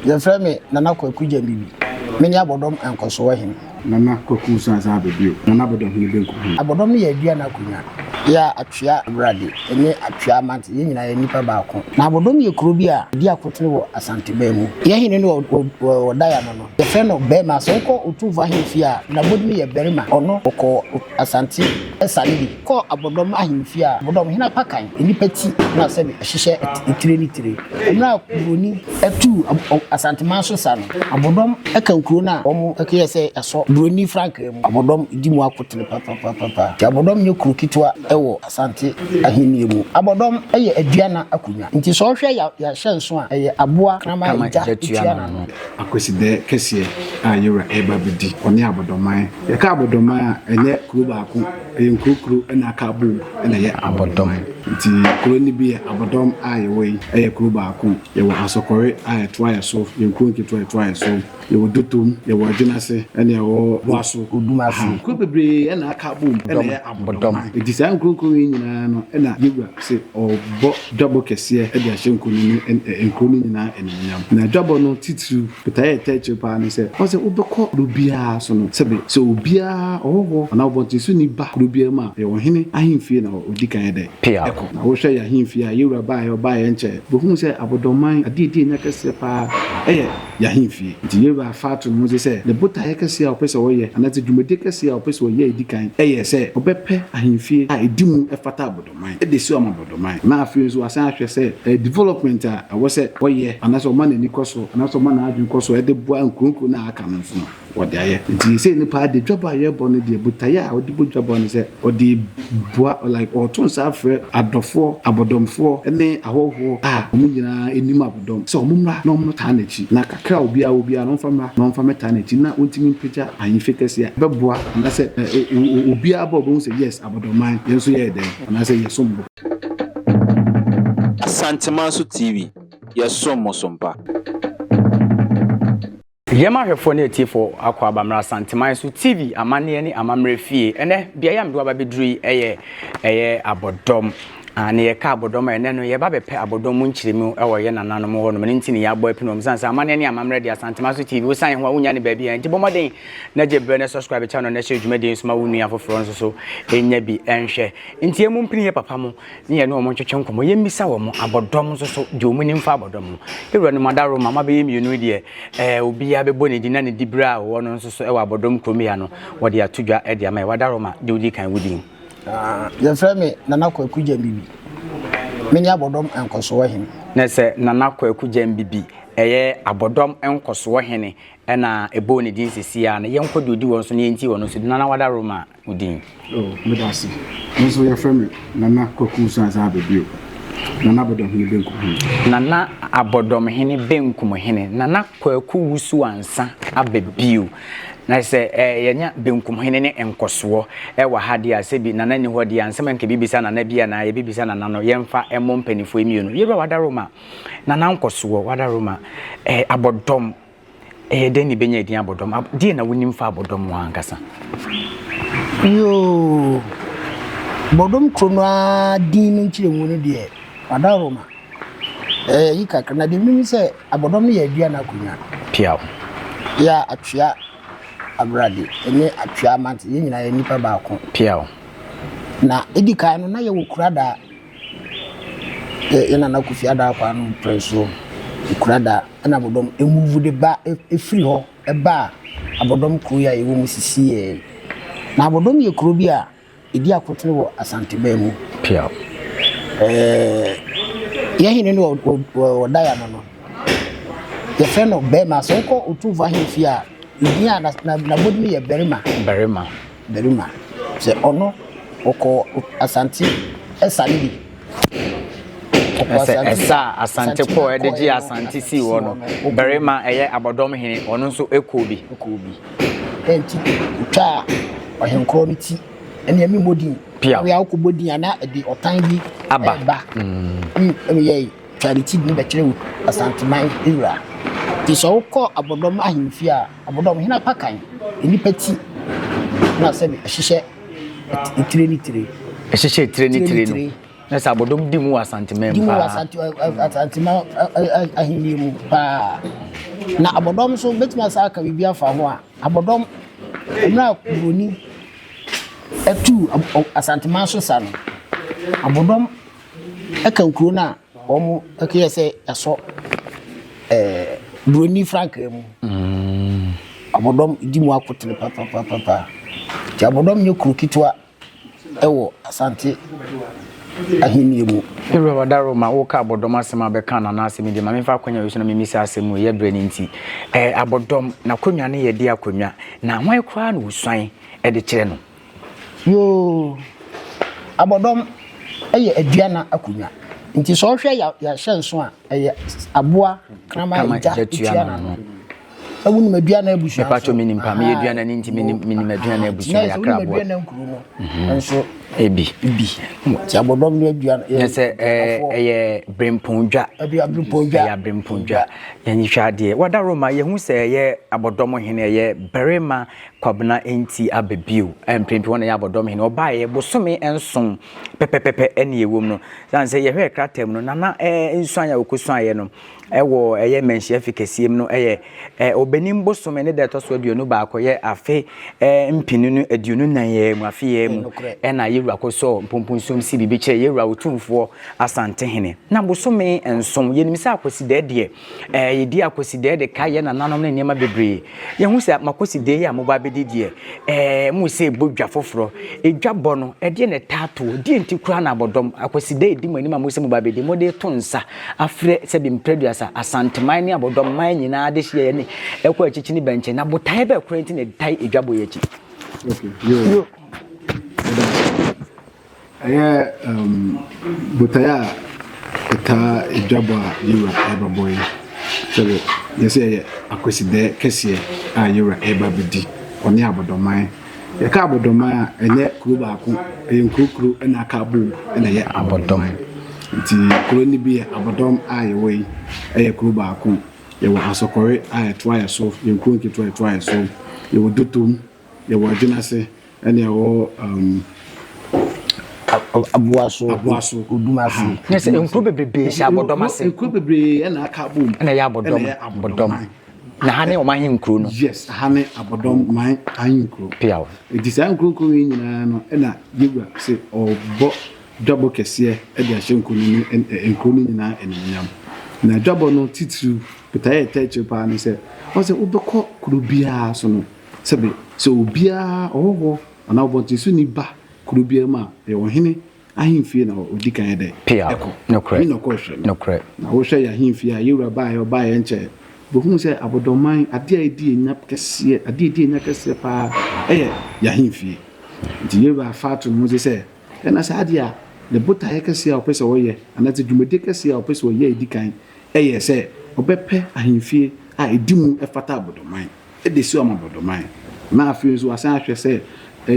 Yɛfrɛ me Nana Kwaku Gyambibi. Mene Abɔdɔm Nkɔsoɔ Hene. Nana Kwaku Nso Ansa aba bio. Nana Abɔdɔm Hene Benkum Hene. Abɔdɔm no yɛ Aduana akonnwa. Yɛ a Atwea Awurade ne Atwea Amante, yɛn nyinaa yɛ nnipa baako. Na Abɔdɔm yɛ kuro bi a ɛdi akotene wɔ Asanteman mu. Yɛn hene no a ɔda yɛn ano no, yɛfrɛ no Barima. Sɛ wokɔ Otumfoɔ ahemfie a, n'abodin yɛ Barima. Ɔno, ɔkɔɔ Asante sane bi kɔɔ Abɔdɔm ahemfie a, Abɔdɔm hene apakan nnipa ti na sɛbe ɛhyehyɛ etire ne tire. Mmerɛ a Buroni tuu Asanteman so sa no, Abɔdɔm ka nkuro no a wɔyɛɛ sɛ ɛsɔ Buroni frankaa mu. Abɔdɔm di mu akotene papapapa. Nti Abɔdɔm nyɛ kuro ketewa wɔ Asante ahennie mu. Abɔdɔm yɛ Aduana akonnwa. Nti sɛ wohwɛ yɛahyɛnso a, ɛyɛ aboa kraman a egya tua n'ano. Akwasidɛ kɛseɛ a yɛwura reba abɛdi, ɔne Abɔdɔman. Yɛka Abɔdɔman a, ɛnyɛ kuro baako, ɛyɛ nkuro kuro na aka abom na ɛyɛ Abɔdɔman. Nti kuro no bi yɛ Abɔdɔm a yɛwɔ yi, ɛyɛ kuro baako. Yɛwɔ Asɔkɔre a ɛtoa yɛ so, yɛn kuro nketewa a ɛtoa yɛ so. Yɛwɔ Dotom, yɛwɔ Adwenase, ɛna yɛwɔ Boaso. Odumase. Kuro bebree na aka abom na ɛyɛ Abɔdɔman. Nti saa nkuro nkuro yi nyinaa no na yɛwura se ɔrebɔ dwabɔ kɛseɛ de ahyɛ nkuro no mu nkuro no nyinaa animuonyam. Na dwabɔ no titiriw, botaeɛ a ɛtaa akyire paa ne sɛ, ɔsɛ sɛ wobɛkɔ kuro biara so no, sɛbe sɛ obiara, ɔhɔhoɔ anaa ɔbɔntensoni ba kuro biara mu a, ɛyɛ ɔhene ahemfie na ɔdi kan yɛ dɛn? Ɛkɔ. Na wohwɛ yɛn ahemfie a, yɛwura baeɛ, ɔbaeɛ nkyɛɛ, bɛhuu sɛ Abɔdɔman adeɛ a ɛdi anya kɛseɛ paa yɛ yɛn ahemfie. Nti yɛwura afa ato ne ho so sɛ ne botaeɛ kɛseɛ a ɔpɛ sɛ ɔyɛ anaasɛ dwumadie kɛseɛ a ɔpɛ sɛ ɔyɛ a ɛdi kan yɛ sɛ ɔbɛpɛ ahemfie a ɛdi mu ɛfata Abɔdɔman. Man de si ama bɔdɔman. Na afei nso wasan ahwɛ sɛ development a ɛwɔ sɛ ɔyɛ anaasɛ ɔma n'ani kɔ so anaasɛ ɔma n'adwene kɔ so de boa nkuro nkuro no a aka no nso no, ɔde ayɛ. Nti seesei no paa deɛ dwabɔ a yɛrebɔ no deɛ, botaeɛ a ɔde bɔ dwabɔ ne sɛ ɔde boa like ɔreto nsa afrɛ adɔfoɔ, abɔdɔmfoɔ ne ahɔhoɔ a wɔn nyinaa nim abɔdɔm sɛ wɔmmra na wɔmmɛtaa n'akyi na kakra a obiara wɔ biara no ɔmfa mmra na ɔmfa mmɛtaa n'akyi na ɔntumi mpagya ahemfie kɛseɛ a ɛbɛboa anaasɛ obiara ba a ɔbɛhu sɛ yes Abɔdɔman, yɛn nso yɛyɛ dɛn? Anaasɛ yɛsom bo? Asantemanso TV, yɛsom mo so mpa. Yɛn ahwɛfoɔ ne atiefoɔ akɔ aba mmra Asanteman so TV amanneɛ ne amammerɛ fie. Ɛnɛ beaeɛ a mede wo aba bɛduru yi yɛ ɛyɛ Abɔdɔm. Ah, ne yɛka Abɔdɔm a ɛnɛ no yɛba bɛpɛ Abɔdɔm mu nkyerɛmu wɔ yɛn nananom hɔ nom. Ɛno nti ne yɛabɔ apini wɔn. Sane sɛ amanneɛ ne amammerɛ deɛ Asanteman so TV wosan ho a wonya ne baabi a nti bɔ mmɔden na gye berɛ na subscribe channel na hyɛ dwumadie nso ma wo nua foforɔ nso so ɛnya bi ɛnhwɛ. Nti yɛn mu mpini yɛ papa mo ne yɛne wɔn ntwetwe nkɔmmɔ, yɛmmisa wɔn abɔdɔm nso so deɛ wɔn nim fa abɔdɔm ho. Yɛwura no Madaroma, mabɛyɛ mmienu deɛ ɛɛ obiara bɛbɔ ne din na ne diberɛ a wɔwɔ no nso so ɛwɔ abɔdɔm kurom ya no wɔde ato dwa de ama yɛ. Wadaroma, deɛ wodi kan wo din. Yɛfrɛ me Nana Kwaku Gyambibi. Mene abɔdɔm nkɔsoɔ hene. Na sɛ Nana Kwaku Gyambibi ɛyɛ abɔdɔm nkɔsoɔ hene Ɛna ɛbɔɔ ne din sesie ara no, yɛnkɔ deɛ ɔdi wɔn so na yɛntie ɔno nso din. Nana Wadaroma wo din? Oh, meda ase. Me nso yɛfrɛ me Nana Kwaku Nsuansa Ababio. Nana Abɔdɔmhene Benkumhene. Nana Abɔdɔmhene Benkumhene. Nana Kwaku Wusu Ansa Ababio. Na sɛ eh, yɛnya Benkumhene ne nkɔsoɔ wɔ ha deɛ a, sɛbi Nana nni hɔ deɛ a, nsɛm a nka yɛbɛbisa Nana bi anaa yɛbɛbisa Nana no, yɛmfa mmɔ mpanimfoɔ yi mmienu. Yɛwura Wadaroma, Nana Nkɔsoɔ, Wadaroma, eh, Abɔdɔm. Ɛyɛ dɛn na ebenya edin abɔdɔm? Ab deɛn na wonim fa abɔdɔm ho ankasa? Yoo, bɔdɔm kuro no ara din no nkyerɛmu no deɛ, Adaworoma, ɛyɛ yi kakra. Na deɛ menim ne sɛ abɔdɔm no yɛ aduane akonnwa. Piaw. Yɛ a Atwea Abrade ne Atwea Amante, yɛn nyinaa yɛ nnipa baako. Piaw. Na ɛdi kan no, na yɛwɔ Kuradaa. Yɛ yɛn Nana Kofi Adarkwa no prɛ so, Kuradaa. Ɛna abɔdɔm move de ba ɛfiri hɔ ɛbaa abɔdɔm kuro yi a yɛwɔ mu sisiiɛ yi. Na abɔdɔm yɛ kuro bi a ɛdi akotene wɔ Asanteman mu. Piaw. Ɛɛ yɛn hene no ɔda ya no no, yɛfrɛ no bɛrima. Sɛ wokɔ Otumfoɔ ahemfie a, ne din a n'abɔdin yɛ Barima. Barima. Barima. Sɛ ɔno ɔkɔ Asante ɛsane bi. Sɛ ɛsa a Asante kɔɔ ɛde gye Asante sii hɔ no, barima ɛyɛ abɔdɔm hene, ɔno nso ɛkɔɔ bi. Ɛkɔɔ bi. Ɛnti otwaa ɔhenkorɔ no ti, ɛne ɛmi mmɔ din. Pia. Awia wokɔ bɔ din a na ɛde ɔtan bi aba. Ɛba. Mm. Yɛ twa ne ti bi bɛkyerɛ wo Asanteman wura. Nti sɛ wokɔ abɔdɔm ahemfie a, abɔdɔm hene apakan, nnipa ti na sɛ ɛhyehyɛ Etire ne tire. Ɛhyehyɛ etire ne tire no. Na sɛ abɔdɔm di mu wɔ Asanteman mu paa. Di mu wɔ Asante Asanteman ahenni mu paa. Na abɔdɔm nso mɛtumi asa aka biribi afa ho a, abɔdɔm, mmerɛ a Buroni tuu Asanteman so sa no, abɔdɔm ka nkuro no a wɔyɛ sɛ yɛasɔ ɛɛ Buroni frankaa mu. Abɔdɔm di mu akotene papapapa. Nti abɔdɔm nyɛ kuro ketewa. wɔ Asante ahennie mu. Me wura Wadaroma, woka abɔdɔm asɛm a bɛka Nana asɛm yi deɛ, ma memfa akwanya wei so na memmisa asɛm wei, yɛ berɛ no nti. Ɛɛ, abɔdɔm, n'akonnwa no yɛ deɛ akonnwa, na hwan koraa na ɔsuan de kyerɛ no? Yoo, abɔdɔm yɛ aduana akonnwa. Nti sɛ wohwɛ yɛahyɛnso a, ɛyɛ aboa kraman egya tua n'ano. Sɛ wonim aduana abusua nso. Mepatwo menim pa, meyɛ aduana ni nti menim menim aduana abusua yɛ akra aboa. Aduana nkuro no mhm. nso. Ebi. Ebi. Ti abɔdɔm ne aduana. Yɛ sɛ ɛyɛ brempɔndwa. Ɛyɛ abrempɔndwa. Ɛyɛ abrempɔndwa. Yɛn hwɛ adeɛ. Wada Roma yɛhu sɛ ɛyɛ abɔdɔm hene ɛyɛ barima Kwabena nti aba bio. Mprempren wɔn na ɛyɛ abɔdɔm hene. Ɔbaeɛ bosome nson pɛpɛpɛpɛ ɛne ɛwom no. San sɛ yɛhwɛ krataa mu no nana ɛɛ nsuan a wɔkɔsuaeɛ no. Wɔ ɛyɛ Manhyia fi kɛseɛ mu no yɛ Ɔbɛnim bosome ne da ɛtɔ so 21 yɛ afe mpenu ne 24 yɛ mu afe yɛ mu ɛna yɛwura kɔ sɔɔ mpomponsuom si biribi kyerɛ yɛwura Otumfoɔ Asantehene na bosome nson yɛnim sɛ Akwasidɛɛ deɛ yɛdi Akwasidɛɛ de ka yɛ nananom ne nneɛma bebree yɛhu sɛ makwasidɛɛ yi a moba abɛdi deɛ Ɛɛ, mo sɛ ɛbɔ dwa foforɔ. Edwa bɔ no, ɛdeɛ na ɛtaa toɔ? Deɛ nti koraa na abɔdɔm, Akwasida ɛdi mo anim a mo sɛ mo ba abɛdi, mode to nsa afrɛ sɛbi mprɛduasa, Asanteman ne abɔdɔm man nyinaa adehyeɛ yɛ ne ɛkɔ akyikyi ne bɛnkyɛn, na botaeɛ bɛɛ koraa nti na ɛtae edwa bɔ yi akyi? Okay, yo. Yɛda ase. Ɛyɛ um, botaeɛ a ɛtaa dwabɔ a yɛwura ɛrebɛbɔ yi. Sɛbe yɛsɛ yɛyɛ akwasidɛ kɛseɛ a yɛwura ɛreba bɛdi ɔne abɔdɔman. Yɛka abɔdɔman a, ɛnyɛ kuro baako, ɛyɛ nkuro kuro na aka abom na ɛyɛ abɔdɔman. Nti kuro no bi yɛ abɔdɔm a yɛwɔ yi, ɛyɛ kuro baako. Yɛwɔ asɔkɔre a ɛtoa yɛ so, yɛn kuro nketewa a ɛtoa yɛ so. Yɛwɔ dotom, yɛwɔ adwenase. Ɛna ɛwɔ um, Aboaso, Aboaso, Odumase. Ne sɛ nkuro bebrebe hyɛ abɔdɔm ase. Nkuro bebree ɛna aka abom. Ɛna ɛyɛ abɔdɔm. Abɔdɔm. Na ha ne wɔn ahenkuro no. Yes, ha ne abɔdɔm man ahenkuro. Piaw. Eti saa nkuro nkuro yi nyinaa no ɛna yewura sɛ ɔbɔ dwabɔ kɛseɛ ɛde ahyɛ nkuro no nkuro no nyinaa animuonyam. Na dwabɔ no titiriw botaeɛ ɛtɛ akyire paa ne sɛ ɔsɛ wobɛkɔ kuro biara so no. Sɛbe, sɛ obiara, ɔhɔhoɔ anaa ɔbɔntensoni ba kuro biara mu a, ɛyɛ ɔhene ahemfie na ɔdi kan yɛ dɛ? Pia, Ɛkɔ. Nokorɛ, Ɛhe na ɔkɔhwehwɛ no? Nokorɛ. Na wohwɛ yɛn ahemfie a, yɛn wura baeɛ, ɔbaeɛ nkyɛe, bɛhuu sɛ abɔdɔmman, adeɛ a ɛdi yɛn nya kɛseɛ, adeɛ a ɛdi yɛn nya kɛseɛ pa ara yɛ yɛn ahemfie. Nti yɛn wura fa ato ne ho so sɛ, ɛna saa adeɛ a, ne botaeɛ kɛseɛ a ɔpɛ sɛ ɔyɛ, anaasɛ dwumadie kɛseɛ a ɔpɛ sɛ ɔyɛ a ɛdi kan yɛ sɛ ɔbɛpɛ ahemfie a ɛdi mu fata abɔdɔmman. de si wɔn abɔdɔman. Na afei nso wasan ahwɛ sɛ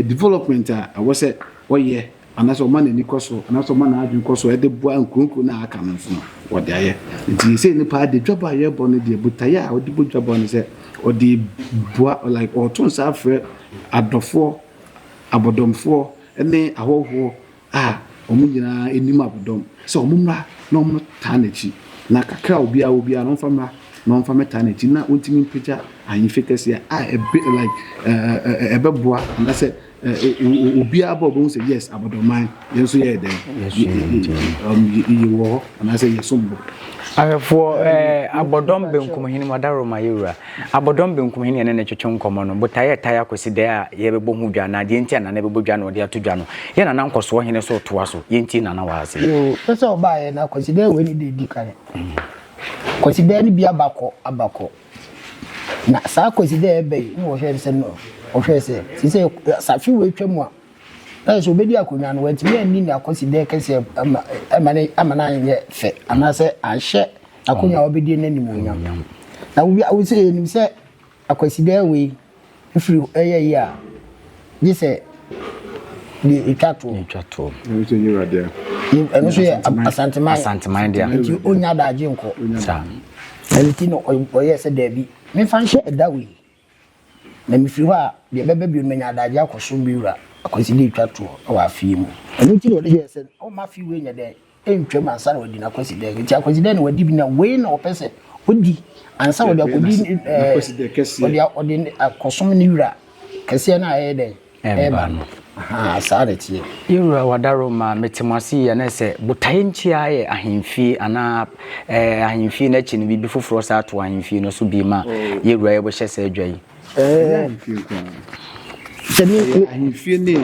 development a ɛwɔ sɛ ɔyɛ anaasɛ ɔma n'ani kɔ so anaasɛ ɔma n'adwene kɔ so de boa nkuro nkuro no a aka no nso no wɔde ayɛ. Nti seesei no paa deɛ dwabɔ a yɛrebɔ no deɛ botaeɛ a ɔde bɔ dwabɔ no sɛ ɔde boa like ɔreto nsa afrɛ adɔfoɔ, abɔdɔmfoɔ ne ahɔhoɔ a wɔn nyinaa nim abodɔm sɛ wɔmmra na wɔmmɛtaa n'akyi, na kakra a obiara wɔ biara no ɔmfa mmra na ɔmfa mmɛtaa n'akyi na ɔntumi mpagya ahemfie kɛseɛ a ɛbɛ like ɛbɛboa anaasɛ obiara ba ɔbɛhu sɛ yes abodɔman yɛn nso yɛyɛ dɛn yɛwɔ hɔ anaasɛ yɛsom bo. Ahwɛfoɔ, abɔdɔm benkum hene mu adaworoma yɛwura. Abɔdɔm benkum hene yɛne no twetwe nkɔmmɔ no, botaeɛ a ɛtae akɔsi dɛɛ a yɛbɛbɔ ho dwa anaa deɛ nti a Nana bɛbɔ dwa na ɔde ato dwa no, yɛ Nana nkɔsoɔ hene so retoa so. Yɛntie Nana wɔ ha sei. Yoo, pɛ sɛ ɔbaeɛ na Kwasidaa wei ne deɛ ɛdi kan. Kwasidaa no bi aba kɔ, aba kɔ. Na saa Kwasidaa ɛba yi, na wɔhwɛɛ sɛ no, wɔhwɛɛ sɛ, sɛ safe wei twa mu a, na sɛ ɔbɛdi akonnwa no, wantumi anni n'Akwasidaa kɛseɛ ama, ama ne, ama no anyɛ fɛ, anaasɛ anhyɛ Akonnwa a wɔbɛdi no animuonyam. Na wo wo sɛ yɛnim sɛ Akwasidaa wei firi ɛyɛ yi a, gye sɛ deɛ ɛtwa toɔ. Ɛtwa toɔ. Ɛno nso yɛ wura dea. Ɛno nso yɛ Asanteman. Asanteman dea. Nti ɔnya adagye nkɔ. Saa. Ɛno nti na ɔyɛɛ sɛ daabi, memfa nhyɛ ɛda wei. Na mefiri hɔ a, deɛ ɛbɛba bio no manya adagye akɔsom me wura Akwaside ɛtwa toɔ wɔ afe yi mu. Ɛno nti na ɔde yɛɛ sɛ ɔmma afe wei nyɛ dɛn? Ɛntwam ansa na wadi n'Akwaside. Nti Akwaside na wadi bi na wei na ɔpɛ sɛ Ɔdi ansa ɔde akɔdi ɛɛ ɔde ɔde akɔsom ne wura kɛseɛ no a ɛyɛ dɛn ɛreba no. Ahaa saa na ɛteɛ. Yɛwura Wadaroma mete mo ase yie na sɛ botaeɛ nti ara yɛ ahemfie anaa ɛɛ ahemfie no akyi no biribi foforɔ saa to ahemfie no so bi ma yɛwura yɛbɛhyɛ saa dwa yi. Ɛnyɛ ahemfie nko ara. Ɛyɛ ahemfie ne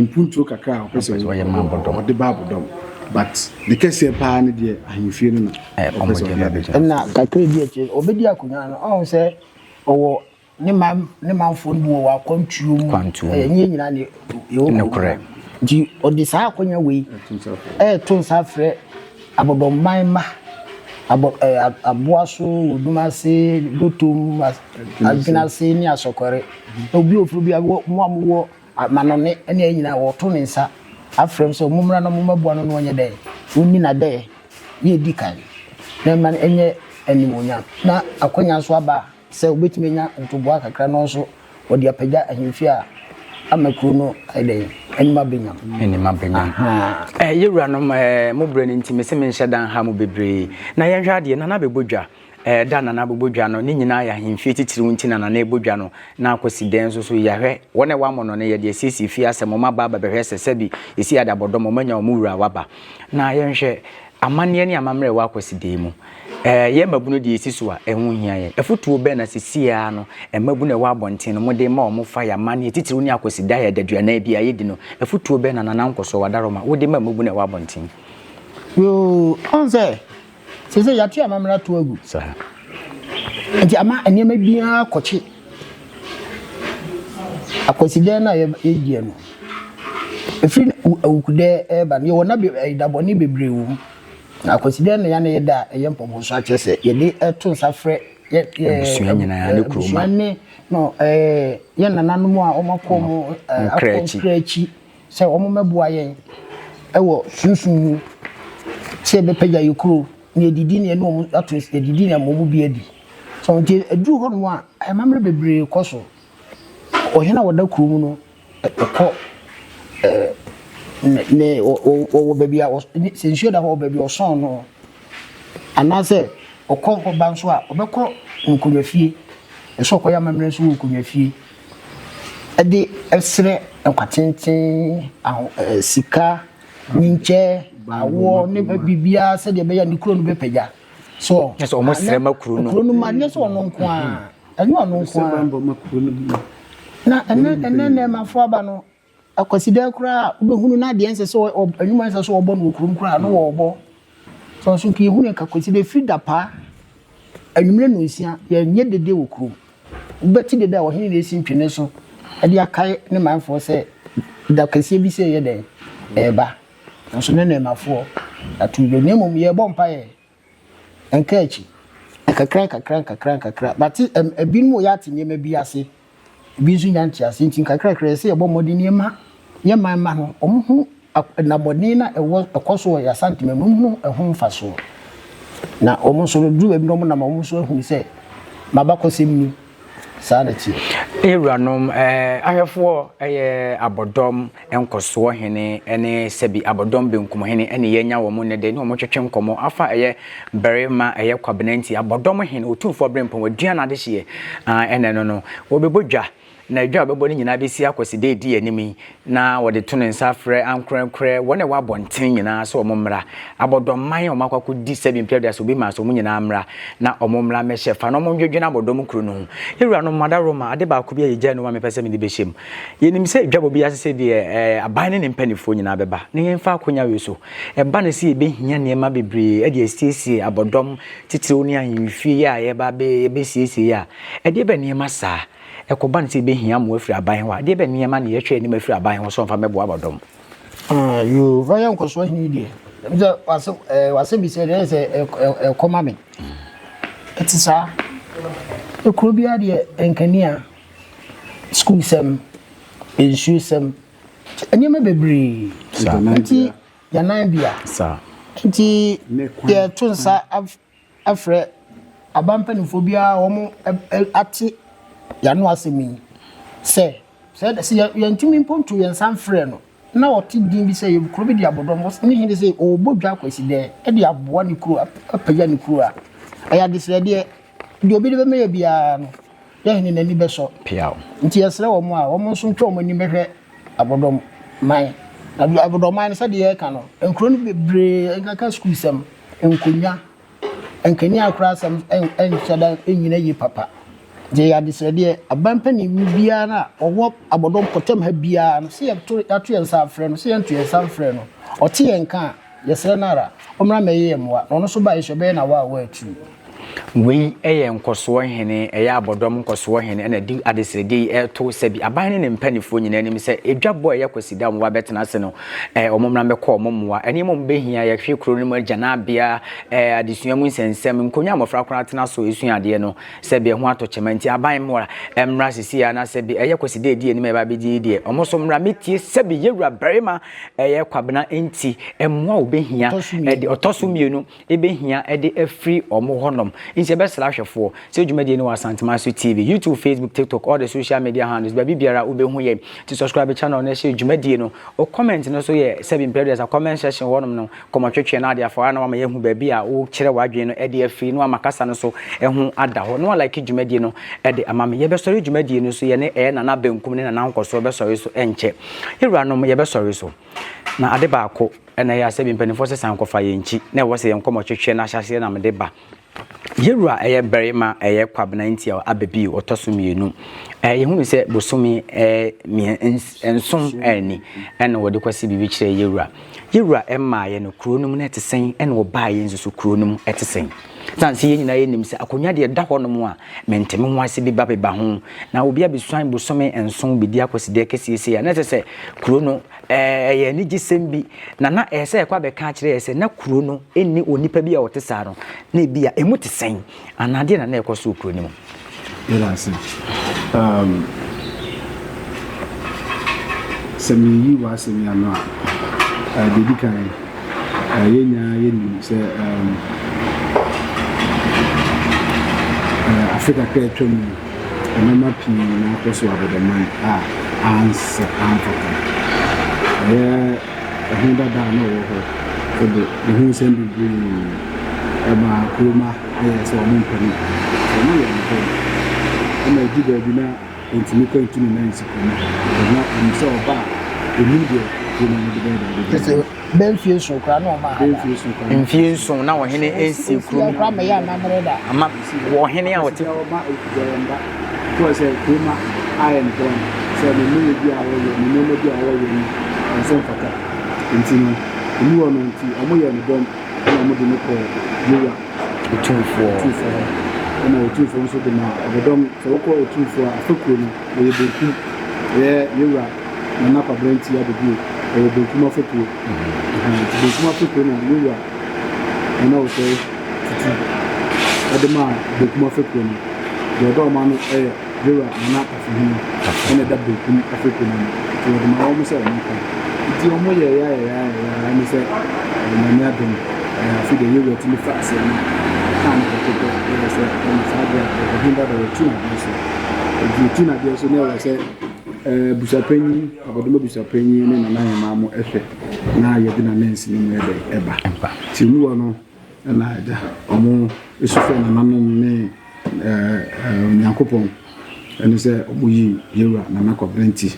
mpuntuo kakra a ɔpɛ sɛ ɔde ba abodɔm but ne kɛseɛ paa ne deɛ ahemfie no na ɔpɛ sɛ ɔde abɛgyina. Ɛna kakra di akyire ɔbɛdi akonnwa no ɔhu sɛ ɔwɔ ne man ne manfoɔ no bi wɔ akwantuo mu ɛnyɛ nyinaa ne ɛwɔ kurom nti ɔde saa akonnwa wei ɛɛto nsa frɛ abodɔmman mma abɔ ɛɛ aboaso odumase dotom adwenase ne asɔkɔre. Obi a ɔfiri bi a mo a mowɔ amanɔne ne ayi nyinaa wɔto ne nsa afrɛ m sɛ mommra na mommɛboa no na ɔnyɛ dɛn ɔnni n'adɛɛ ne ɛdi kan na ɛma no ɛnyɛ animuonyam na akwanya nso aba sɛ wobɛtumi anya ntoboa kakra no nso wɔde apagya ahemfie a ama kuro no ayɛ dɛn anim abɛnyam. Anim abɛnyam. Eh, yɛwuranom eh, mo berɛ no nti mese menhyɛ da nha mo bebree na yɛnhwɛ adeɛ Nana bɛbɔ dwa Eh, da Nana bobɔ dwa no, ne nyinaa yɛ ahemfie titiriw nti na Nana rebɔ dwa no, na akosi dɛn nso so yɛahwɛ wɔn a ɛwɔ amɔnɔne, yɛde asiesie fie asɛm, wɔn aba abɛbɛhwɛ sɛ sɛbi yɛsi adabɔdɔm, wɔn anya wɔn wura a waba. Na yɛnhwɛ amanneɛ ne amammerɛ a ɛwɔ akwasidɛn mu. Eh, yɛn mmabunu deɛ yɛsi so a, ɛho hia yɛn. Afotuo bɛn na seesei ara no mmabunu a ɛwɔ abɔnten no mode rema wɔn fa yɛn amanneɛ titiriw ne akwasida a adaduanan biara yɛdi no? Afotuo bɛn na Nana Nkɔsoɔ Wadaroma wode ma mmabunu a ɛwɔ abɔnten? Yoo, ɔn sɛ Seesei yɛate amammerɛ ato agu. Saa. Nti ama nneɛma biara kɔkye. Akwasidɛn no a yɛdiɛ no, ɛfiri awukudɛ ɛreba no, yɛwɔ nna da bɔne bebree wɔ mu. Na akwasidɛn no yɛn yɛ da a ɛyɛ mpɔmpɔnso akyerɛ sɛ yɛde ɛto nsa frɛ yɛ abusua nyinaa ne kuroma abusua ne no ɛɛ yɛn nananom a wɔn akɔ wɔn akɔ nkra akyi. Sɛ wɔmmɛboa yɛn wɔ sunsum mu sɛ yɛbɛpagya yɛn kuro na yɛdidi na yɛne wɔn ato yɛdidi na wɔn bi adi. So nti ɛduru hɔ nom a amammerɛ bebree kɔ so. Ɔhene a ɔda kuro mu no ɛkɔ ɛɛ ne ɔwɔ baabi a sɛ nsuo da hɔ wɔ baabi a ɔsɔn no anaasɛ ɔkɔ hɔ ba nso a ɔbɛkɔ nkonnwa fie ɛsɛ ɔkɔyɛ amammerɛ nso wɔ nkonnwa fie. de srɛ nkwa tenten, aho ɛɛ sika, nyinkyɛ, awoɔ ne biribiara sɛdeɛ ɛbɛyɛ a ne kuro no bɛpagya. So Kyerɛ sɛ wɔn srɛ ma kuro no. Kuro no ma nyɛ sɛ ɔno nko ara. Ɛnyɛ ɔno nko ara. Na ɛnɛ ɛnɛ nnɛɛmafoɔ aba no Akwasidaa koraa a wobɛhunu no adeɛ ɛnsɛ sɛ nnwuma ɛnsɛ sɛ wɔbɔ no wɔ kurom koraa no wɔbɔ. Sɛ nso nka yɛhunu nka Kwasida ɛfiri dapaa anwummerɛ nnɔnsia yɛnyɛ dede wɔ kurom. Wobɛte dede a ɔhene na ɛsi ntwene so de akae ne manfoɔ sɛ da kɛseɛ bi sɛ ɛyɛ dɛn ɛreba. Nanso ne nnɛɛmafoɔ ato dwa na mmom yɛrebɔ mpaeɛ nka akyi nkakra nkakra nkakra nkakra bate ebinom yɛ ate nneɛma bi ase ebi nso nya ntease nti nkakra kakra yɛsɛ yɛbɔ mmɔden nneɛma yɛ man ma no wɔn ho nnabɔne na ɛwɔ ɛkɔ so wɔ yɛ Asante mu wɔn ho ɛho mfasoɔ na wɔn nso no duru baabi na wɔn nam wɔn nso ahunu sɛ mabakɔsɛm ni. Saa na ɛteɛ. Awuranom, ahwɛfoɔ yɛ abɔdɔm nkɔsoɔ hene ne sɛbi abɔdɔm benkum hene ne yɛanya wɔn nnɛ da ne wɔn twetwe nkɔmmɔ afa ɛyɛ barima ɛyɛ Kwabena nti abɔdɔm hene otumfoɔ berempɔn wadua n'adehyeɛ ɛna ɛno no wɔbɛbɔ dwa na dwa a wɔbɛbɔ no nyinaa bɛsi akɔsi da ɛdi anim yi na wɔde to ne nsa frɛ ankorɛnkorɛ wɔn a ɛwɔ abɔnten nyinaa sɛ wɔn mmra, abɔdɔmman a wɔakɔ akɔdi sɛbi mfe aduasa obi maa sɛ wɔn nyinaa mmra na wɔn mmra mmɛhyɛ fa na wɔn ndwedwene abɔdɔm kuro no ho. Yɛn wuranom, mo adaworoma, ade baako bi a yɛgyae no mu a mepɛ sɛ mede bɛhyɛ mu. Yɛnim sɛ dwabɔ bi ase sɛ deɛ eh, aban ne ne mpanimfoɔ nyinaa bɛba na yɛmfa akonya wei so. Ɛba no sɛ yɛbɛhia nneɛma bebree de asiesie abɔdɔm titiriw ne ahemfie yi a yɛba bɛsiesie yi a, ɛdeɛ bɛ nneɛma saa? Ɛkɔba no sɛ yɛbɛhia mmoa afiri aban hɔ a, deɛ bɛn nneɛma na yɛhwɛ anim afiri aban hɔ sɛ wɔmfa mmɛboa abɔdɔm? Ah, yoo, fa yɛ nkɔsoɔ hene deɛ. Ɛm sɛ wase ɛɛ wase bi sɛ deɛ sɛ ɛkɔ ma me. Ɛte saa. Ekuro biara deɛ nkanea, sukuu sɛm, nsuo sɛm, nneɛma bebree. Nti yɛnan bea. Nti yɛto nsa frɛ aba mpanimfoɔ biara a wɔate yɛn ano asɛm yi sɛ, sɛ sɛ yɛntumi mpo nto yɛn nsa mfrɛ no na ɔte din bi sɛ yɛ kuro bi de abɔdɔm ne hene sɛ ɔrebɔ dwa akwasi dɛ de aboa ne kuro apagya ne kuro a, Ɛyɛ adesrɛdeɛ. Deɛ obi de bɛma yɛ biara no, yɛn hene n'ani bɛsɔ. Piaw. Nti yɛsrɛ wɔn a, wɔn nso ntwa wɔn ani mmɛhwɛ Abɔdɔm man. Na Abɔdɔm man no, sɛdeɛ yɛreka no, nkuro no bebree nkanka sukuusɛm, nkonnwa, nkanea koraa asɛm nhyɛ da nnyina yie papa. Nti ɛyɛ adesrɛdeɛ, aban panin biara a ɔwɔ Abɔdɔm mpɔtam ha biara no, sɛ yɛto yɛato yɛn nsa afrɛ no, sɛ yɛnto yɛn nsa mfrɛ no, ɔte yɛn nka a, yɛsrɛ no ara, ɔmmra mmɛyɛ yɛn mmoa. Na ɔno nso ba a, yɛsɛ ɔbɛyɛ no awaawa atuu. Wei yɛ nkɔsoɔ hene, ɛyɛ abɔdɔm nkɔsoɔ hene na ɛde adesrɛdeɛ yi reto sɛbi aban ne ne mpaninfoɔ nyinaa anim sɛ edwabɔ a ɛyɛ Kwasida a wɔba bɛtena ase no, eh, wɔn mmra mmɛkɔ wɔn mmoa. Nneɛma a wɔbɛhia, yɛhwɛ kuro no mu agyanabea, eh, adesua mu nsɛnsɛm, nkonnwa a mmɔfra koraa tena so sua adeɛ no, sɛbi ɛho atɔ kyema nti aban mmoa mmra sisi a na sɛbi ɛyɛ Kwasida a ɛdi anim a yɛba abɛdi yi deɛ, wɔn nso mmra mmɛtie sɛbi yɛwura barima ɛyɛ Kwabena nti mmoa a wɔbɛhia ɛde ɔtɔ so mmienu ebehia de afiri wɔn hɔnom. Nti yɛbɛsrɛ ahwɛfoɔ sɛ dwumadie no wɔ Asanteman so TV, YouTube, Facebook, TikTok, all the social media handles, baabi biara wobɛhu yɛn. Nti subscribe channel no hyɛ dwumadie no. Wo comment no so yɛ sɛbi mpɛ aduasa comment section hɔnom no kɔmɔtwetwe no ade afa hɔ a na wama yɛahu baabi a wokyerɛ w'adwene no de afiri na wama kasa no so ho ada hɔ na wa like dwumadie no de ama me. Yɛbɛsɔre dwumadie no so yɛne ɛyɛ Nana Benkum ne Nana Nkɔsoɔ bɛsɔre so ɛnkyɛ. Yɛwuranom yɛbɛsɔre so. Na ade baako na ɛyɛ a sɛbi mpanimfoɔ sɛ san kɔfa yɛn nkyi na ɛwɔ sɛ yɛn nkɔmmɔ twetwe no ahyɛaseɛ na mede ba. Yɛwura ɛyɛ barima ɛyɛ Kwabena Ntiaw aba bio ɔtɔ so mmienu. Ɛɛ yɛhunu sɛ bosome ɛɛ nson ɛni ɛna wɔde kɔsi biribi kyerɛ yɛwura. Yɛwura ɛmmaeɛ no kuro no mu na ɛte sɛn ɛna ɔbaeɛ nso so kuro no mu ɛte sɛn. Sane sɛ yɛn nyinaa yɛnim sɛ akonnwa deɛ ɛda hɔnom a mente me ho ase bi ba beba ho na obi abesuan bosome nson bedi akɔsideɛ kɛseɛ sei a na ɛsɛ sɛ kuro no ɛyɛ anigyesɛm bi na na ɛyɛ sɛ ɛkɔ abɛka akyerɛ yɛ sɛ na kuro no nni onipa bi a ɔte saa no na ebi a emu te sɛn anaa adeɛ na na ɛkɔ so wɔ kuro no mu. Yɛda ase. Um, sɛ meyi w'asɛm yi ano a, uh, deɛ ɛdi kan, uh, yɛn nyinaa yɛnim sɛ um, uh, afe kakra atwa mu nneɛma pii na akɔ so abɔdɔman a ansɛ amfata. Ɛyɛ ɛho dada a na ɔwɔ hɔ de ne ho nsɛm bebree ɛma kuroma yɛɛ sɛ wɔn mpɛ no. Wɔn yɛ no dɛn? Ɛna edu baabi na ontumi kɔ ntu ne nan nsi kurom hɔ. Because na onim sɛ ɔba a, onim deɛ kurom no de bɛyɛ dɛn de bɛyɛ. Sɛ bɛ mfie nson koraa na ɔma ha da. Mfie nson na ɔhene nsi kurom. Nsi koraa mɛyɛ amammerɛ da. Ama wɔ ɔhene a ɔte. Ɔba ɔmba. Kɔɔ sɛ kurom ayɛ no dɛn sɛ ne nneyɛɛ bi a ɔyɛ ne nneɛma bi a ɔyɛ no ɛnsɛ mfata. Nti no, emu wɔ no nti wɔyɛ no dɔm. Ɛna wɔde no kɔɔ Yehowa Otumfoɔ. Otumfoɔ hɔ. Ɛna Otumfoɔ nso de maa ɔbɔdɔm. Sɛ wokɔ Otumfoɔ a, afakuo no, ɔyɛ benkum. Ɛyɛ Yehowa Nana Kwabena Nti Abɛbio, ɔwɔ benkum afakuo. Ɛhɛn, nti benkum afakuo na Yehowa Nana Osei Tutu ɛde maa benkum afakuo no. Deɛ ɔdɔ ɔma no yɛ Yewura Nana Tafohene ɛna ɛda benkum afekuo no ano nti wɔde ma wɔn sɛ wɔn nka nti wɔn yɛɛyɛ ayɛyɛ ayɛyɛ ara ne sɛ Nyame adom afei deɛ Yewura tumi fa asɛm no kaa no prɛko pɛ yɛɛ sɛ ɛna saa deɛ a ɔhene dada wɔtu n'adeɛ so nti wɔtu n'adeɛ so na ɛwɔ sɛ abusuapanyin abɔdom abusuapanyin ne nana hemaa mo ɛhwɛ na yɛde nana nsi no mu ɛdɛ ɛba nti mu wɔ no ɛna ɛda wɔn esu fɛ nananom ne Onyankopɔn ne sɛ wɔyii Yewura Nana Kwabena Nti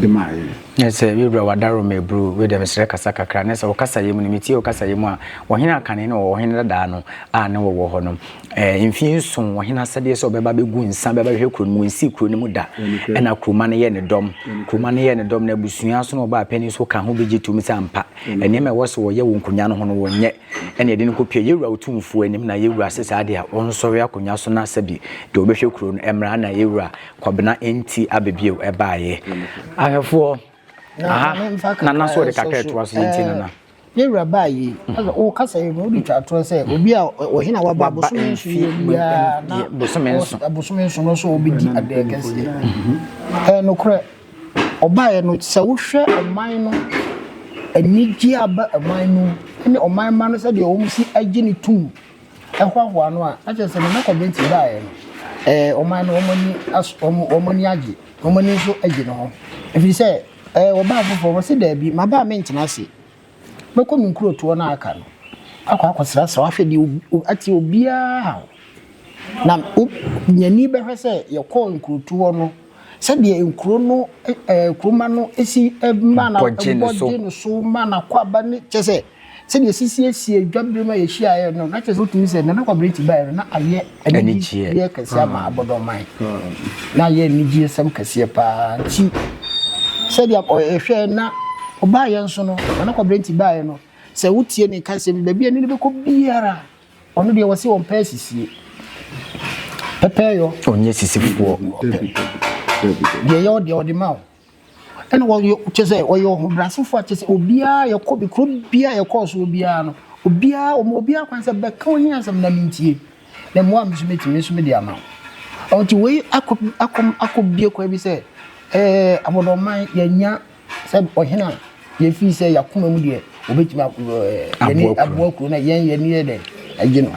de maa yɛn. Ne sɛ Yewura Wadaro Mebru, wei deɛ mesrɛ kasa kakra, ne sɛ wo kasayɛ mu no, metie wo kasayɛ mu a, ɔhene a kane ne ɔwɔ ɔhene dadaa no a ne wɔwɔ hɔ no, eh, mfie nson, ɔhene asɛdeɛ sɛ ɔbɛba bɛgu nsa, bɛba bɛhwɛ kuro no mu, ɔnsii kuro no mu da, ɛna kuroma no yɛ ne dɔm, kuroma no yɛ ne dɔm, na abusua so na ɔbaa panin so ka ho bɛgye tom sɛ ampa, nneɛma ɛwɔ sɛ wɔyɛ wɔ nkonya no ho no wɔnyɛ. Ɛna yɛde no kɔpue yɛn wura Otumfoɔ anim na yɛn wura se saa deɛ a ɔnsɔre akonnwa so na sɛbi deɛ ɔbɛhwɛ kuro no mmra na yɛn wura Kwabena Nti aba bio ɛbaeɛ. Ahwɛfoɔ, aha, Nana so ɔde kakra ɛtoa so yɛntie Nana. Yɛn wura baa yi, wo kasa yi no wode twa toɔ sɛ obi a ɔhene a waba bosome nson yɛ biara na bosome nson no so ɔbɛdi adeɛ kɛseɛ. Ɛyɛ nokorɛ. Ɔbaeɛ no, sɛ wohwɛ ɔman no anigyeɛ a aba ɔman no mu ne ɔman mma no sɛdeɛ wɔn si gye no tom hoahoa no a, na kyerɛ sɛ Nana Kɔbɛnti baeɛ no, ɛɛ ɔman no wɔn ani as wɔn wɔn ani agye, wɔn ani nso agye ne ho. Ɛfiri sɛ ɛɛ ɔbaa foforɔ wɔsi daabi, maba a mentena ase. Mɛkɔ me nkurotoɔ no a aka no. Akɔ akɔsrasra ahwɛ deɛ atie obiara haw. Na wo nyani bɛhwɛ sɛ yɛkɔɔ nkurotu hɔ no, sɛdeɛ nkuro no ɛɛ kuroma no si ma na Bɔ gye ne so. bɔ gye ne so ma n'akwaaba ne kyɛ sɛ sɛdeɛ ɛsi siesie dwabere mu a yɛhyiaeɛ no, na kyerɛ sɛ wotumi sɛ Nana Kwabena Nti baeɛ no na ayɛ Anigyeɛ. anigyeɛ kɛseɛ ama Abɔdɔman. Na ayɛ anigyesɛm kɛseɛ paa nti sɛdeɛ yɛhwɛɛ na ɔbaeɛ nso no, Nana Kwabena Nti baeɛ no, sɛ wotie ne kasɛm bi, baabi a ne no bɛkɔ biara, ɔno deɛ wɔse ɔmpɛ asisie. Pɛpɛɛyɔ. Ɔnyɛ sisifoɔ. Deɛ ɛyɛ wo deɛ ɔde ma wo. Ɛna wɔyɛ kyɛ sɛ ɔyɛ ɔhobrɛasefoɔ a kyɛ sɛ obiara yɛkɔ bi kuro biara yɛkɔɔ soɔ biara no obiara ɔma obiara kwan sɛ bɛka wo asɛm na mentie na mmoa a me nso mɛtumi nso mede ama wo. Ɔnti wei akɔ akɔ akɔ bie kwan bi sɛ ɛɛ abɔdɔman yɛnya sɛ ɔhene a yɛfii sɛ yɛakoma mu deɛ wɔbɛtumi yɛne aboa kuro no yɛn yɛne yɛ dɛ agye no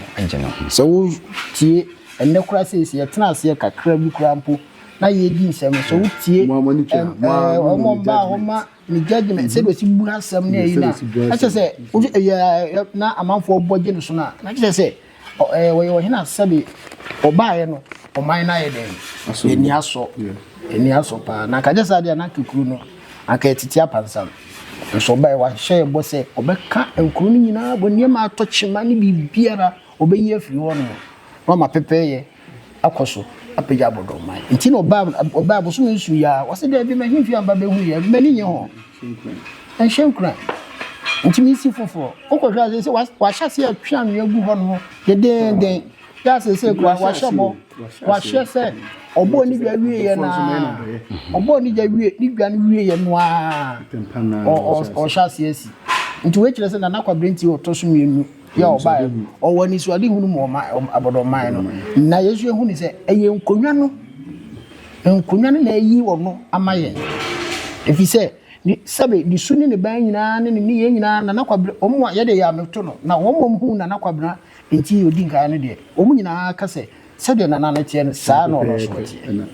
sɛ wotie ɛnnɛ koraa sɛ yɛtena aseɛ kakra bi koraa mpo na yɛredi nsɛm no sɛ wotie wɔn mbaa hɔ ma ne judgement sɛdeɛ ɔsi bu asɛm ne ayi na ɛkyɛ sɛ ɛyɛ na amanfoɔ bɔ gye no so no a na kyerɛ sɛ wɔyɛ ɔhene a sɛbe ɔbaeɛ no ɔman no ayɛ dɛn ani asɔ ani asɔ paa na anka nyɛ saa deɛ a na anka kuro no anka ɛtete apansam nso ɔbaeɛ wahyɛ yɛ bɔ sɛ ɔbɛka nkuro no nyinaa bɔ nneɛma atɔ kyema ne biribiara ɔbɛyi afiri hɔ nom na wama pɛpɛɛyɛ akɔ so apagya abɔdɔmman. Nti na ɔbaa ɔbaa bosome nsu yi ara, ɔse daabi m'ahemfie amba bɛhu yɛ, m'ani nye ho. Ɛnhyɛ nkuran. Nti mensi foforɔ. Wokɔhwɛ a seesei wahyɛ aseɛ atwe anwea gu hɔ nom dedeenden. Yɛ a seesei koraa wahyɛ bɔ, wahyɛ sɛ ɔbɔɔ ne dwa wieɛ no ara, ɔbɔɔ ne dwa wie ne dwa no wieɛ no ara ɔhyɛ aseɛ asi. Nti wei kyerɛ sɛ Nana Kwabena Nti ɔtɔ so mmienu. Yɛ a ɔbaeɛ no, ɔwɔ anisoadehunu mu ɔma abɔdɔmman no. Na yɛn nso yɛhu ne sɛ ɛyɛ nkonnwa no, nkonnwa no na ayi ɔno ama yɛn. Ɛfiri sɛ, ne, sɛbe ne su ne ne ban nyinaa ne ne nneyɛɛ nyinaa, Nana Kwabena, wɔn a yɛde yɛ ameto no, na wɔn a wɔhuu Nana Kwabena nti ɔdi nkaeɛ no deɛ, wɔn nyinaa ka sɛ, sɛdeɛ Nana no teɛ no, saa na ɔno nso ɔteɛ.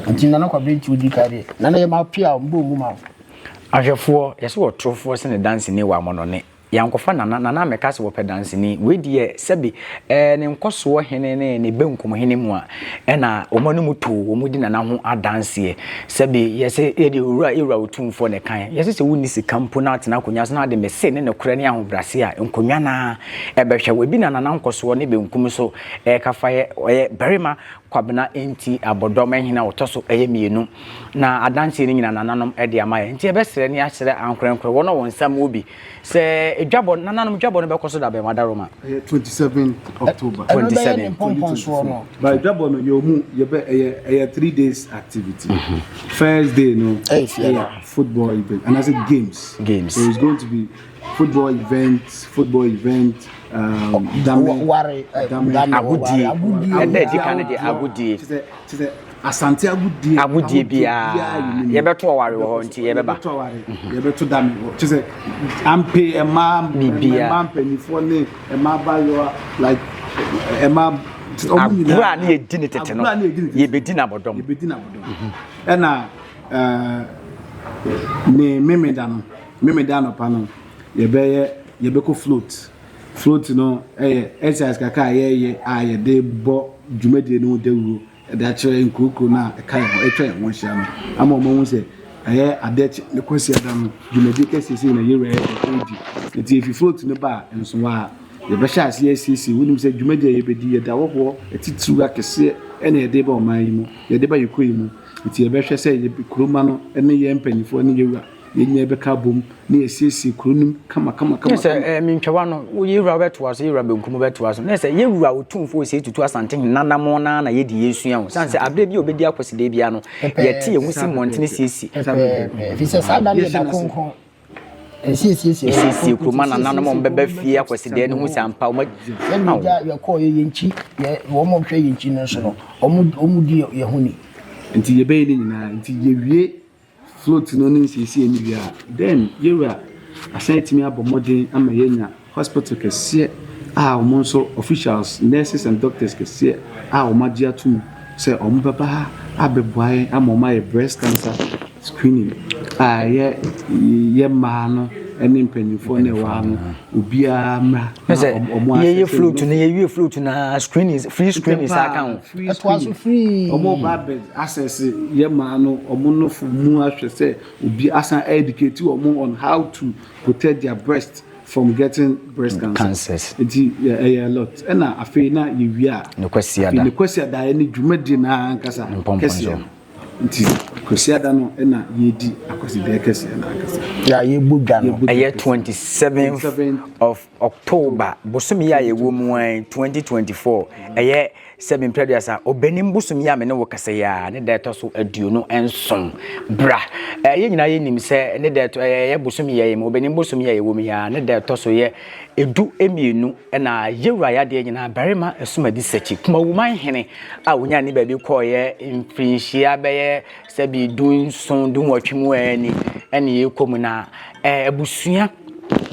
Nti Nana Kwabena nti ɔdi nkaeɛ deɛ, Nana yɛ ma pia, mbɔ mu ma wo. Ahwɛfoɔ, yɛse ɔtorofoɔ sene danseni wɔ amɔnɔne. Yɛankɔfa Nana, Nana ammɛka sɛ wɔpɛ danseni. Wei deɛ sɛbe ɛɛ ne nkɔsoɔ hene ne ne benkum hene mu a, ɛna wɔn anom too, wɔn di Nana ho adanseɛ. Sɛbe yɛse yɛde Owura Ewura Otumfoɔ na ɛkaeɛ. Yɛse sɛ wonni sika mpo na atena akonnwa so na ade mese ne nokorɛ ne ahobrɛaseɛ a, nkonnwa no ara ɛbɛhwɛ wo. Ebi na Nana nkɔsoɔ ne benkum so ɛreka fa yɛ, ɔyɛ barima Kwabena Nti Abɔdɔm hene a ɔtɔ so ɛyɛ mmienu. Na adanseɛ no nyina nananom de ama yɛn. Nti yɛbɛsrɛ ne yɛasrɛ ankorɛnkorɛ wɔn a wɔn nsa mu bi sɛ dwabɔ, nananom dwabɔ no bɛkɔ so da bɛn Wadaroma? Ɛyɛ 27 October. Ɛno bɛyɛ ne mpɔmpɔnsoɔ no. But dwabɔ no yɛ ɔmu yɛbɛ ɛyɛ ɛyɛ 3 days activity. First day no ɛyɛ football event and I say games. Games. So it's going to be football event, football event, dame, ware, dame, agodie. Ɛda edi kan no deɛ agodie. Kyesɛ kyesɛ Asante agodie. Agodie biara yɛbɛto ɔware wɔ hɔ nti yɛbɛba. Yɛbɛto ɔware, yɛbɛto dame wɔ kyesɛ ampe ɛmaa mmaa mpanimfoɔ ne ɛmaa abayewa like ɛmaa. Agorɔ a ne yɛdi ne tete no yɛbɛdi n'abɔdɔm. Yɛbɛdi n'abɔdɔm. Ɛna ɛɛ ne memeda no memeda anɔpa no yɛbɛyɛ yɛbɛkɔ float. Float no yɛ exercise kakra a yɛyɛ a yɛde bɔ dwumadie no ho dawuro de akyerɛ nkurokuro no a ɛka yɛn ho atwa yɛn ho ahyia no ama wɔn ahu sɛ ɛyɛ adeɛ kye ne Kwasiada no dwumadie kɛseɛ sei na yɛwura yɛ ɛredi. Nti efi float no ba a nsowa a yɛbɛhyɛ aseɛ asiesie. Wonim sɛ dwumadie a yɛbɛdi yɛde ahɔhoɔ atitiriw akɛseɛ ɛna yɛde ba ɔman yi mu yɛde ba yɛ kuro yi mu. Nti yɛbɛhwɛ sɛ yɛ kuroma no ne yɛn mpanyinfoɔ ne yɛwura yɛn nyinaa bɛka abom na yɛasiesie kuro no mu kama kama kama. Ne sɛ ɛɛ mentwawa no wo yɛwura bɛtoa so yɛwura benkum bɛtoa so ne sɛ yɛwura otumfoɔ osei tutu asante hene nanamɔn naa na yɛdi yɛsua o sane sɛ aberɛ bi a obɛdi akwasideɛ biara no yɛte yɛn ho si mmɔntene siesie. Pɛpɛɛpɛ ɛfiri sɛ saa da no yɛ da kronkron ɛsiesiesie ɛsiesie kuro ma nananom a wɔbɛba fie akwasideɛ no ho sɛ ampa wɔn sɛdeɛ gya yɛkɔɔ yɛ yɛn nkyi yɛ wɔn a wɔhwɛ yɛn nkyi no nso no wɔn wɔn di yɛn ho ni. Nti yɛbɛyɛ ne nyinaa nti yɛwie float no ne nsiesie no wie a, then yɛwura asan atumi abɔ mmɔden ama yɛanya hospital kɛseɛ a wɔn nso officials, nurses and doctors kɛseɛ a wɔn agye atom sɛ wɔn bɛba ha abɛboa yɛn ama wɔn ayɛ breast cancer screening a ɛyɛ yɛ mmaa no ne mpanyinfoɔ na ɛwɔ ha no obiara mmra na ɔmo asɛ yɛyɛ float no yɛwie float na screening free screening saa ka ho ɛtoa so free ɔmo ba bɛ access yɛ maa no ɔmo nofo mu ahwɛ sɛ obi asan educate ɔmo on how to protect their breast from getting breast cancer. Cancers. Nti ɛyɛ a lot. Ɛna afei na yɛwie a. Ne Kwasiada. Ne Kwasiada ɛne dwumadie naa ankasa. Mpɔmpɔn Kɛseɛ no. Nti Kwasiada no ɛna yɛdi Akwasidaɛ kɛseɛ no ankasa. Yɛ a yɛbɔ dwa no. Ɛyɛ 27th of October bosome yi a yɛwɔ mu ara yi 2024 ɛyɛ Sɛ me mprɛ aduasa, Ɔbɛnem bosom yi a me ne wo kasa yi ara, ne da ɛtɔ so 27. Bra. Ɛɛ, yɛn nyinaa yɛnim sɛ ne da ɛtɔ, ɛyɛ bosom yi a yɛwɔ mu, Ɔbɛnem bosom yi a yɛwɔ mu yi ara, ne da ɛtɔ so yɛ 12 na Yɛwura Yadeɛ nyinaa Barima Asumadi Sakyi, Kumawuman hene a ɔnyaa ne baabi kɔeɛ mfirinhyia bɛyɛ sɛbi 17, 18 mu ara ni, ɛna yɛrekɔ mu na ɛɛ, abusua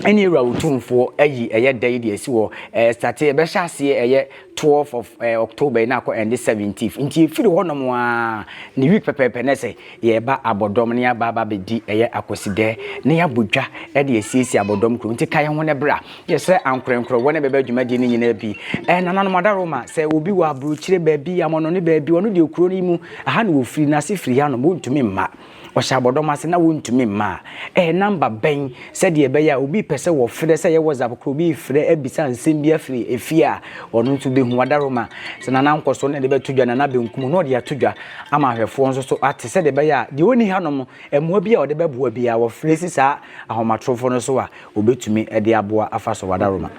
ɛne Yɛwura Otumfoɔ ayi ɛyɛ da yi de asi hɔ. Ɛɛ, state, ɛbɛhyɛ aseɛ ɛyɛ 12 of eh, October yi na akɔ ɛnde 17th nti efiri hɔ nom aa ne week pɛpɛɛpɛ na sɛ yɛreba abɔdɔm na yɛaba aba abɛdi ɛyɛ akwasidɛ na yɛabɔ dwa ɛde asiesie abɔdɔm kuro nti ka yɛn ho na bra yɛsrɛ ankorɛnkorɛ wɔn a ɛbɛba dwumadie no nyinaa bi eh, nananom adaroma sɛ obi wɔ aburokyire baabi amɔnɔne baabi ɔno deɛ kuro no yi mu aha na wɔfiri n'ase firi hanom wɔntumi mma Ɔhyɛ abɔdɔm ase na wontumi mma a, ɛyɛ number bɛn sɛdeɛ ɛbɛyɛ a obi pɛ sɛ wɔfrɛ sɛ ɛyɛ WhatsApp koraa obi refrɛ abisa nsɛm bi afiri efie a ɔno nso bɛhu Adaroma sɛ Nana Nkɔsoɔ na ɛde bɛto dwa Nana Benkum na ɔde ato dwa ama ahwɛfoɔ nso so ate sɛdeɛ ɛbɛyɛ a deɛ ɔnni hanom no mmoa bi a ɔde bɛboa biara wɔfrɛ si saa ahomatorofoɔ no so a ɔbɛtumi de aboa afa so Adaroma.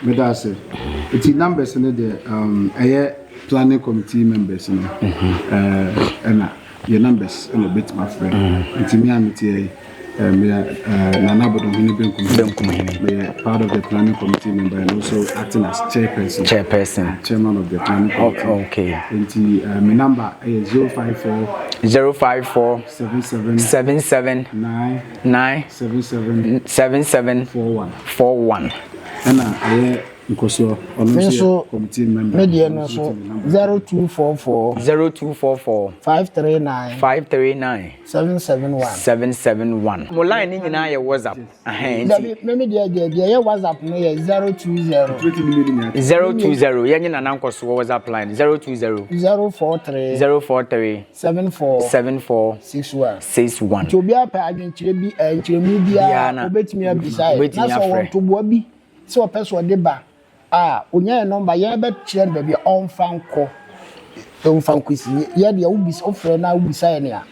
Meda ase. Nti numbers no deɛ um, ɛyɛ planning committee members no ɛna Yɛ numbers na obetumi afrɛ. Nti me a mete yi, eh, meyɛ eh, Nana Abodomhene Benkum Hene. Benkum Hene. Meyɛ part of the planning committee member and also acting as chairperson. Chairperson. Chairman of the planning committee. Oh, okay. Nti eh, me number ɛyɛ 054 054 77 77 9 9 77 77 41. 41. Ɛna ɛyɛ Nkɔsoɔ, ɔno Me nso yɛ nso committee member. me deɛ no nso 0244 0244 539 539 771. 771. Mo line no nyinaa yɛ WhatsApp ahen nti. Dabi me me deɛ deɛ deɛ ɛyɛ WhatsApp no yɛ 020. Wobɛtumi ne ne nyinaa. 020 yɛnye Nana Nkɔsoɔ WhatsApp line 020 043 043 74 74 61. 61. Nti obiara pɛ adwenkyerɛ bi eh, nkyerɛmu Biara biara na obetumi abisa yɛ obetumi na sɛ ɔwɔ afrɛ. ntoboa bi sɛ ɔpɛ sɛ ɔde ba a, onya yɛn nɔmba, yɛbɛkyerɛ no baabi a ɔmfa nkɔ, ɔmfa nkɔsi. Yɛ deɛ wobisa, wofrɛ na wobisa yɛn a,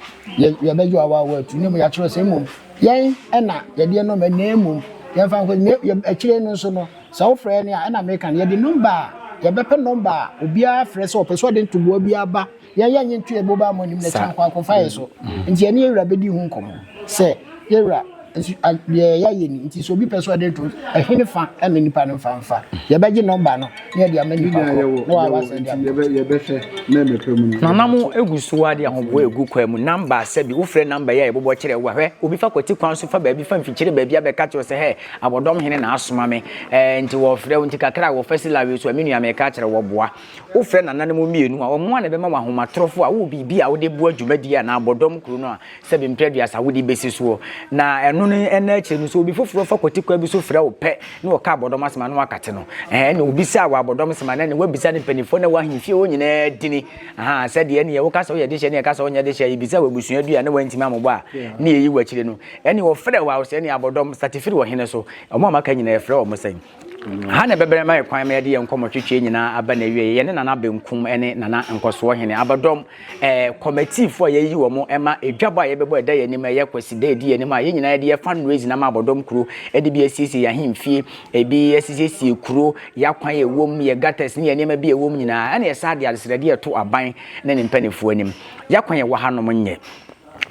yɛ yɛbɛgye wo awa atu. Na mmom yɛakyerɛ sɛ mmom yɛn ɛna yɛde yɛn nɔmba na mmom yɛmfa nkɔ. Na yɛ akyire no nso no, sɛ wofrɛ yɛn a, ɛna meka no, yɛde nɔmba a, yɛbɛpɛ nɔmba a obiara frɛ sɛ ɔpɛ sɛ ɔde ntoboa bi aba. Yɛn yɛnnye nto yɛn mobile money mu na kyerɛ nkɔ akɔfa yɛ so. Nti yɛne yɛn wura bɛdi ho nkɔmmɔ sɛ, yɛn wura, nso deɛ yɛayɛ ni, nti sɛ obi pɛ sɛ ɔde to ɛhene fa ɛna nipa no mfa mfa. Yɛbɛgye nɔmba no na yɛde ama nipa korɔ na wawa sɛ de ama. Yɛbɛhwɛ na mɛpɛ mu no. Nana mo egu so ara de ahoboa egu kwan mu number sɛbi wofrɛ number yi a yɛbobɔ kyerɛ wo a hwɛ obi fa kwati kwan so fa baabi fa mfikyire baabi abɛka kyerɛ wo sɛ hɛ abɔdɔm hene na asoma me ɛɛ nti wɔfrɛ wo nti kakra a wɔfa si lawe so a me nua meka kyerɛ wɔboa Wofrɛ nananom mmienu a, wɔn ara na ɛbɛma wo ahomatorofo a wowɔ biribi a wode boa dwumadie anaa bɔdɔm kuro no a sɛbe mprɛ aduasa wode bɛsi soɔ. Na ɛno no ɛna akyire no, sɛ obi foforɔ fa kwatikwa bi so frɛ wo pɛ na ɔka abɔdɔm asɛm a na wakate no. Ɛhɛn, ɛne obisaa wɔ abɔdɔm asɛm a na ɛne wabisa ne mpanimfoɔ na ɛwɔ ahemfie hɔ nyinaa dini. Ahaa, sɛdeɛ ɛneɛ woka sɛ woyɛ dehyeɛ ne yɛka sɛ wonyɛ dehyeɛ, yɛbisa wɔ abusua dua na wantumi ammobɔ a, ne yɛyi wo akyire no. Ɛne wɔfrɛ wo a, wo sɛ ɛne abɔdɔm, satifiri wɔ hene so. Wɔn a maka nyinaa yɛfrɛ wɔn sɛn? Ha na ɛbɛbrɛ ma yɛ kwan ma yɛde yɛn nkɔmmɔtwetwe nyinaa aba n'awieɛ. Yɛne Nana Benkum ne Nana Nkɔsoɔ Hene Abɔdɔm eh, kɔmɛtiifoɔ a yɛayi wɔn ma edwabɔ a yɛbɛbɔ ɛda yɛn anim ɛyɛ Kwasida ɛdi yɛn anim a yɛn nyinaa yɛde yɛ fundraising ama Abɔdɔm kuro de bi asiesie yɛn ahemfie, ebi asiesie kuro, yɛn akwan a ɛwɔ mu, yɛn gutters ne yɛn nneɛma bi a ɛwɔ mu nyinaa. Ɛna yɛsan de adesrɛdeɛ ɛto aban ne ne mpanimfoɔ anim. Yɛn akwan a ɛwɔ hanom nyɛ.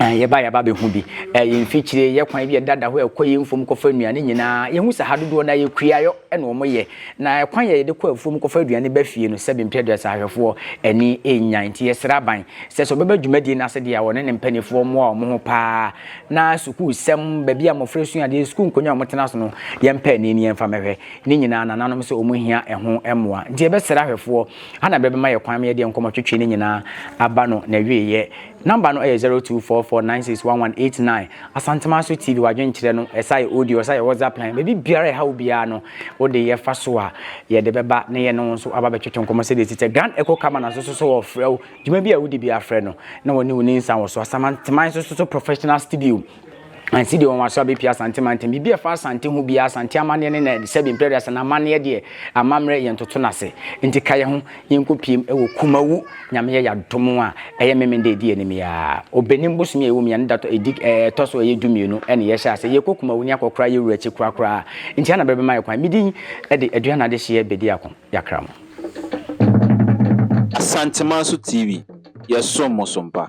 Yɛba yɛaba bɛhu bi. Yɛn mfikyire, yɛ kwan bi a ɛdada hɔ a ɛkɔ yɛn mfuom kɔfa nnuane nyinaa, yɛhu sɛ ha dodoɔ no ara yɛ kuayɔ na wɔyɛ. Na ɛkwan a yɛde kɔ afuom kɔfa aduane ba fie no, sɛbe mprɛ aduasa ahwɛfoɔ ani nnya. Nti yɛsrɛ aban sɛ sɛ ɔbɛba dwumadie no ase deɛ a, ɔne ne mpanimfoɔ mmoa wɔn ho pa ara. Na sukuusɛm, baabi a mmɔfra sua adeɛ, sukuu nkonnwa a wɔtena so no, yɛmpɛ ani na yɛmfa mmɛhwɛ. Ne nyinaa nananom sɛ wɔhia ɛho mmoa. Nti yɛbɛsrɛ ahwɛfoɔ, ha na berɛ bɛma yɛ kwan ma yɛde yɛn nkɔmmɔtwetwe no nyinaa aba no n'awieeɛ. Number no yɛ 0244961189. Asanteman so TV w'adwenkyerɛ no ɛsa yɛ audio ɛsa yɛ WhatsApp line baabi biara ɛha wo biara no wode yɛfa so a yɛde bɛba ne yɛne wo nso aba bɛtwetwe nkɔmmɔ sɛdeɛ ɛsi sɛ Grand Echo Camera nso so so wɔfrɛ wo dwuma bi a wodi bi afrɛ no na wɔne wo ne nsa wɔ so. Asanteman so so professional studio ansi deɛ wɔn aso abɛpia Asante mantam biribi a ɛfa Asante ho biara, Asante amanneɛ ne na sɛbi mprɛ aduasa na amanneɛ deɛ amammerɛ yɛn toto no ase nti ka yɛn ho yɛnkɔ piem wɔ Kumawu. Nyame yɛ yɛadom a ɛyɛ Memenda ɛdi anim yi ara Ɔbɛnim bosome a ɛwɔ mu yɛn da ɛdi ɛtɔ so ɛyɛ 12 ɛne yɛhyɛ ase yɛkɔ Kumawu ne akɔkora yɛ wura akyi korakoraa nti ana bɛbɛma yɛ kwan medin ɛde Aduana Adehyeɛ Bediako Yakra mo. Asantemanso TV, yɛsom mo so mpa.